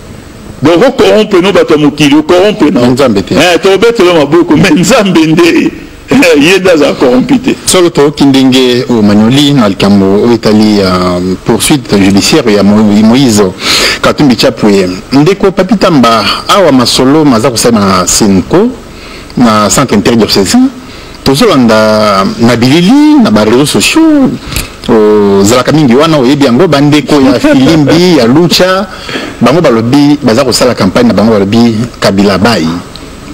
Donc ocorrompre no bato ya mokili, ocorrompre na Nzambe te. Tobetela maboko, mais Nzambe nde ye nde azala corrompu te. Solo toyoki ndenge oyo manyoli na likambo oyo etali poursuite judiciaire ya Moïse Katumbi Chapwe. Ndeko Papi Tamba, awa masolo maza kosalema na CENCO, na centre interdiocésain, tozolanda na bilili na baréseaux sociaux, ozalaka mingi wana, oyebi yango. Bandeko ya Filimbi, ya Lucha, bango balobi baza kosala campagne na bango, balobi Kabila bai.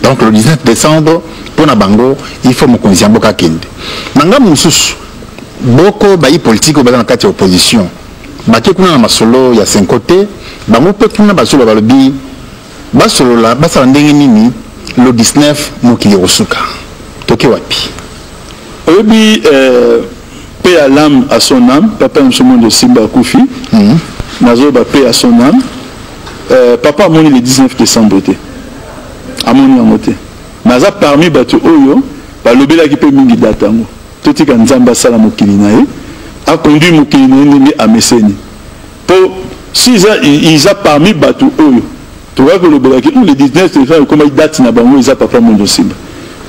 Donc le 19 décembre, mpo na bango, il faut mokonzi ya mboka akende. Na ngambo mosusu, boko bayi politike oyo baza na kati ya opposition bake kuna na masolo ya CENCO te. Bango mpe kuna bazoloba, balobi basolola, basala ndenge nini le 19 mokili ekosuka. Toke wapi? Oyebi, paix à l'âme, à son âme, papa na biso Mondo Simba akufi. Nazoyeba, paix à son âme. Papa amoni le 19 décembre te, amoni yango te. Naza parmi bato oyo balobelaki mpe mingi date yango. Totika Nzambe asala mokili na ye, aconduire mokili na ye ndenge ameseni. Mpo si iza parmi bato oyo tokoki kolobelaki le 19 décembre ekomaki date na bango, eza papa Mondo Simba.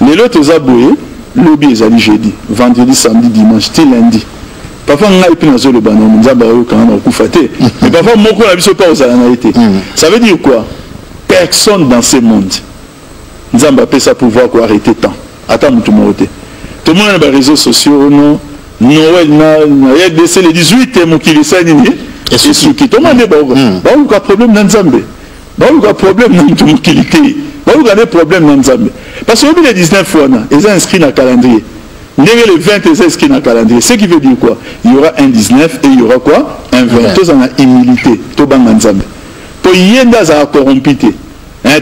Lelo toza boye, lobi ezali jeudi, vendredi, samedi, dimanche, ti lundi. Papa, ngai mpe nazoloba na Nzambe, ayokanga na kokufa te, mais papa moko na biso mpe ozala na ye te. Ça veut dire quoi? Personne dans ce monde Nzambe apesa pouvoir koarrêter temps, ata motu moko te. Tomona na baréseaux sociaux no Noël na RDC le 18, mokili esali nini? Esuki. Tomona nde baoluka problème na Nzambe, baoluka problème na motu mokili te, baoluka nde problème na Nzambe. Parce que oyebi, le 19 wana eza inscrit na calendrier ndenge le 20 eza inscrit na calendrier. Ce qui veut dire quoi? Il y aura un 19 et il y aura quoi? Un 20. Toza na humilité, tobanga Nzambe, mpo ye nde azala corrompu te.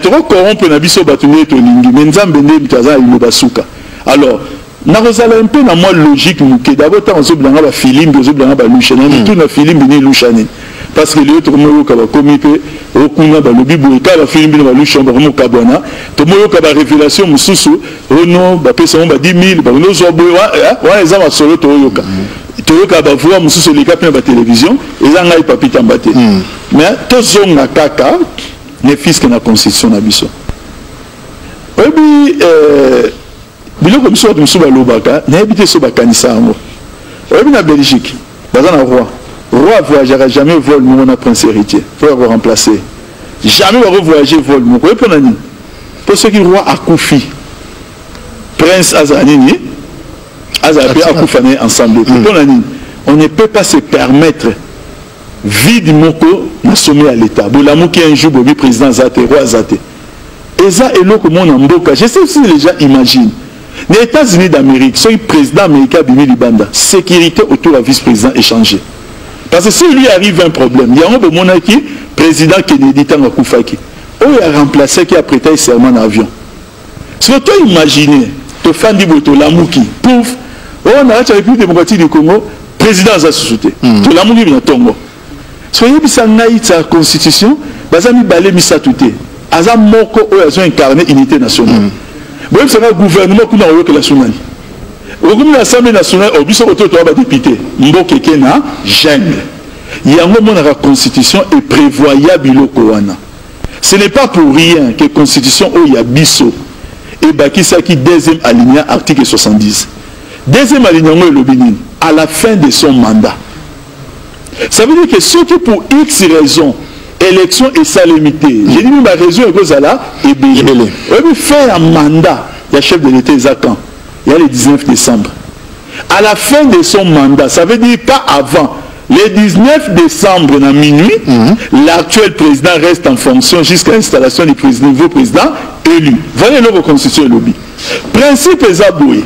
Tokocorrompre na biso bato nde tolingi, mais Nzambe nde moto aza na liloba suka. Alors nakozala mpe na mwa logique moke. D'abord, ntango ozobilanga bafilimbi, ozobilanga balusha na mitu na filimbi nini, lusha nini? Parce que lelo tokomoyoka bakomi mpe okuna, balobi boye kaka bafilimbi na balusha bakomokabwana. Tomoyoka barévélation mosusu ono bapesa ngo ba 10 000, bakonozwa boye. Wana eza masolo toyoka, toyoka bavoix mosusu eleka mpe na batélévision. Eza ngai Papi Tamba te, mais tozonga kaka ne fût-ce que na constitution na biso. Oyebi, biloko biso bato mosusu balobaka, nayebi te so bakanisa yango. Oyebi, na Belgique baza na roi. Roi voyageaka jamais vol moko na prince héritier mpo ya koremplacer. Jamais bakovoyage vol moko. Oye, mpo na nini? Mpo soki roi akufi, prince azala nini? Azala mpe akufa na ye ensemble te. Mpo na nini? On ne peut pas se permettre vide moko na sommet ya l'État. Bolamuki un jour, bobi président aza te, roi aza te. Eza eloko moko na mboka, je sais si les gens imaginent. Na États-Unis d'Amérique, soki président américain abimi libanda, sécurité autour ya vice-président échangé, parce que si lui arrive un problème. Yango bomonaki président Kennedy, ntango akufaki, oyo aremplaçaki aprêter serment na avion. Soki to imagine, tofandi boye, tolamuki, pouf, oyo na kati ya République démocratique du Congo, président aza susu te. Tolamuki na ntongo. So oyebisa ngai, tia constitution, baza mibale, misato te, aza moko oyo azo incarne unité nationale. Boyebisa ngai, gouvernement kuna oyokela so nani? Okomi na Assemblée nationale, o biso koto toya badéputé, mboka eke na jungle. Yango omonaka constitution eprévoya biloko wana. Ce n'est pas pour rien que constitution oyo ya biso Ebakisaki deuxième alinéa article 70. Deuxième alinéa yango elobi nini? À la fin de son mandat. Ça veut dire que soki pour X raison élection esalemi te, je dis ba raison ekozala ebele. Oyebi fin ya mandat ya chef de l'État eza quand? Ya le 19 décembre. À la fin de son mandat, ça veut dire pas avant. Le 19 décembre à minuit, l'actuel président reste en fonction jusqu'à l'installation du président, nouveau président élu. Voilà le constitution elobi. Principe eza boye.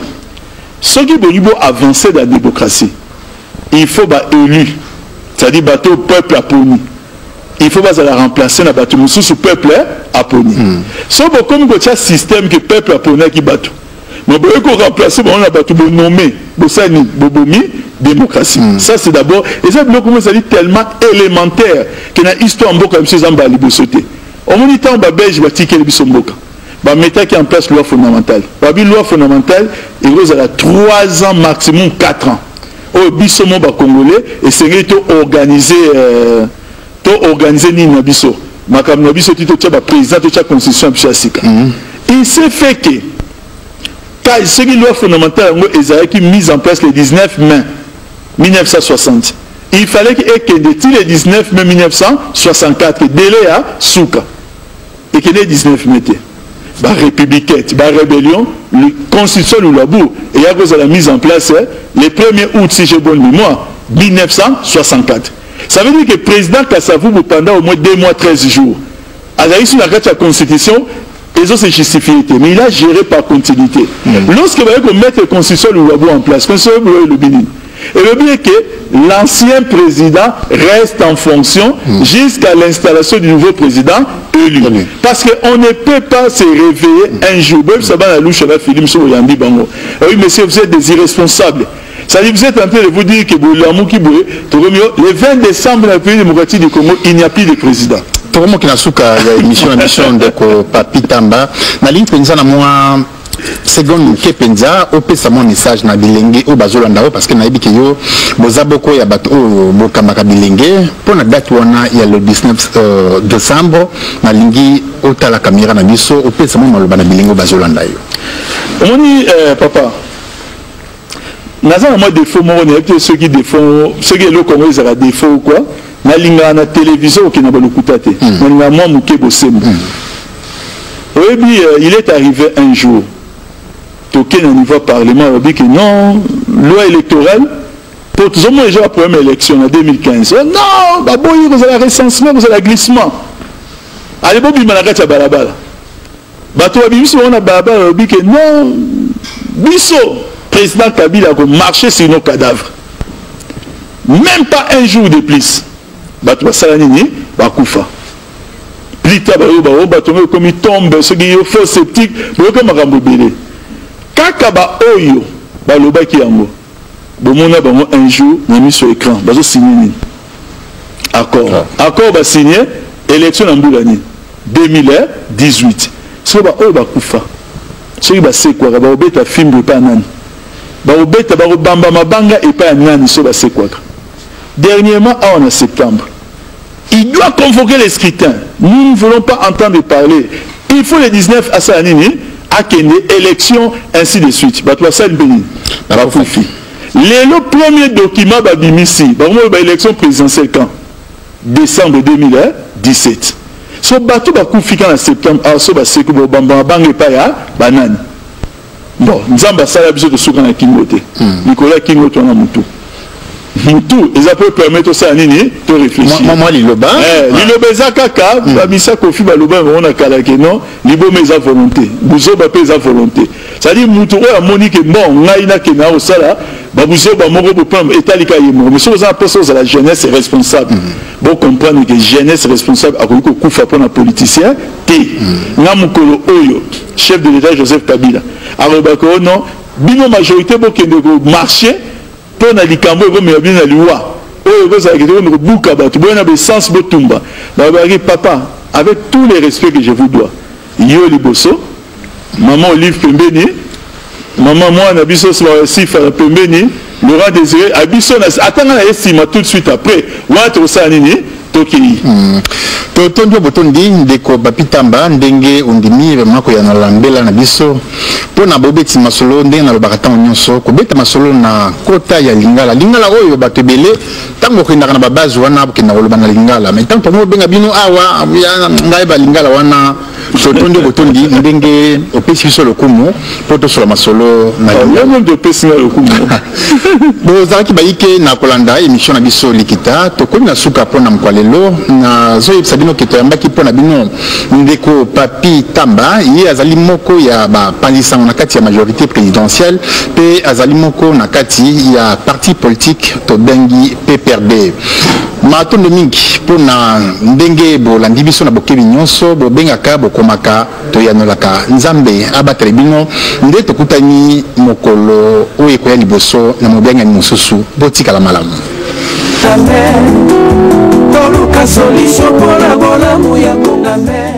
Soki bolingi bo avancer dans la démocratie, il faut ba élu, c'est-à-dire bato peuple aponi. Il faut bazala remplacer na bato mosusu peuple aponi. So bokomi kotia système que peuple aponaki bato, mais boye ko remplacer bango na bato bonommé, bosani bobomi démocratie. Ça c'est d'abord, et ça biloko mo ezali tellement élémentaire que na histoire mboka biso eza mbala liboso te. Omoni ntango babelge batikeli biso mboka, bametaki en place loi fondamentale. Babi loi fondamentale ekozala 3 ans, maximum 4 ans. Oyo biso mo bacongolais esengeli to organiser, to organiser nini na biso, makambo na biso, ti totia baprésident, totia constitution ya biso ya sika. Il s'est fait que soki loi fondamentale yango ezalaki mise en place le 19 mai 1960, il fallait que ekende ti le 19 mai 1964, délai ya suka. Ekende 19 mai te, barépublicain, barébellion, constitution Luluabourg eya kozala mise en place le 1er août, si j'ai bonne mémoire, 1964. Ça veut dire que président Kasavubu, pendant au moins 2 mois 13 jours, azalaki sur la kati ya constitution ezo se justifier te, mais il a géré par continuité. Lorsque baye komettre constitution Luluabourg en place, constitution Luluabourg elobi nini? Elobi que l'ancien président reste en fonction jusqu'à l'installation du nouveau président élu. Parce qu'on ne peut pas se réveiller un jour. Ça va la louche, la film sur Yambi Bango. Oui, monsieur, vous êtes des irresponsables. C'est-à-dire, vous êtes en train de vous dire que le 20 décembre, dans la République démocratique du Congo, il n'y a plus de président. Tokomoki na suka ya émission na biso, ndeko Papi Tamba. Nalingi mpenza na mwa seconde moke mpenza opesa mwa message na bilenge oyo bazolanda oyo, parce que nayebi ke yo boza boko ya bato oyo bokambaka bilenge mpo na date wana ya le 19 décembre. Nalingi otala caméra na biso, opesa mwa maloba na bilenge oyo bazolanda yo. Omoni, papa, naza na mwa défaut moko, nayebi te soki défaut, soki eloko yango ezalaka défaut ou quoi. Nalingaka na télévision okende balokuta te, nalingaka mwa moke bosembo. Oyebi, il est arrivé un jour, toke na niveau parlement, alobi ke non, loi électorale, po tozomona déjà baproblème élection na 2015. Non, baboyi kozala recensement, kozala glissement. Ale, bobima na kati ya balabala. Bato babimisi bango na balabala, balobi ke non, biso président Kabila akomarcher sur nos cadavres, même pas un jour de plus. Bato basala nini? Bakufa. Plus tard bayo bao bato ngo ekomi tombe, soki yo fosse septique, boyoka makambo ebele. Kaka baoyo balobaki yango, bomona bango un jour na miso écran bazosigne nini? Accord. Accord basigne, élection na mbula nini? 2018. Soki baoyo bakufa, soki basekwaka, bakobeta fimbo epai ya nani? Bakobeta, bakobamba mabanga epai ya nani soki basekwaka? Dernièrement awa na septembre, il doit convoquer les scrutins. Nous ne voulons pas entendre parler. Il faut le 19 asala nini? Akende élection, ainsi de suite. Bato basali mpe nini? Bakufi. Lelo premier document babimisi bango, baélection présidentielle quand? Décembre 2017. So bato bakufi ka na septembre awa, so baseki, bobamba mabanga epai ya banani? Bon, Nzambe asala biso tosuka na kingo te. Likolo ya kingo twana motu, mutu eza mpo permettre osala nini? To réfléchir. Mwa liloba. Liloba eza kaka bamisa Kofi, baloba bango na kala ke non, liboma eza volonté, buzoba mpe eza volonté. C'est-à-dire mutu oyo amoni ke bon, ngai nakende akosala babuzoba moko bopamba, etalika ye moko. Mais soki oza na mposa ozala jeunesse responsable, bocomprendre ke jeunesse responsable akoki kokufa mpona politicien te. Nga mokolo oyo chef de l'État Joseph Kabila alobaka o non, bino majorité bokende komarcher mpo na likambo ekomela bino na liwa, oyo ekozalaka te kobuka bato boye na baessence botumba, balobaki: "Papa, avec tous les respects que je vous dois, yo liboso, mama Olive pembeni, mama mwana biso Sifa na pembeni, Laurent Désiré abiso, atanga na ye nsima, tout de suite après wana tokosala nini?" Tokei. Totondi yo botondi ndeko Papy Tamba ndenge ondimi vraiment koyanola mbela na biso mpo na bobeti masolo. Ndenge nalobaka ntango nyonso, kobeta masolo na kota ya lingala, lingala oyo bato ebele ntango bokendaka na babase wana bokenda koloba na lingala, mais ntango tongo bobenga bino awa ngai balingala wana. Totondi yo botondi ndenge opesi biso lokumu mpo tosola masolo na lingala. Opesi nga lokumu. Bozalaki bayike na kolanda émission na biso Likita. Tokomi na suka mpo na mokwa lelo. Nazoyebisa bino ke toyambaki mpo na bino ndeko Papy Tamba. Ye azali moko ya bapanzi sango na kati ya majorité présidentielle mpe azali moko na kati ya parti politique tobengi PPRD. Matondo mingi mpo na ndenge bolandi biso na bokebi nyonso. Bobengaka, bokomaka, toyanolaka. Nzambe abatela bino. Nde tokutani mokolo oyo ekoya liboso na mobiangani mosusu. Botikala malamu. Toluka solution mpona bolamu ya Kongame.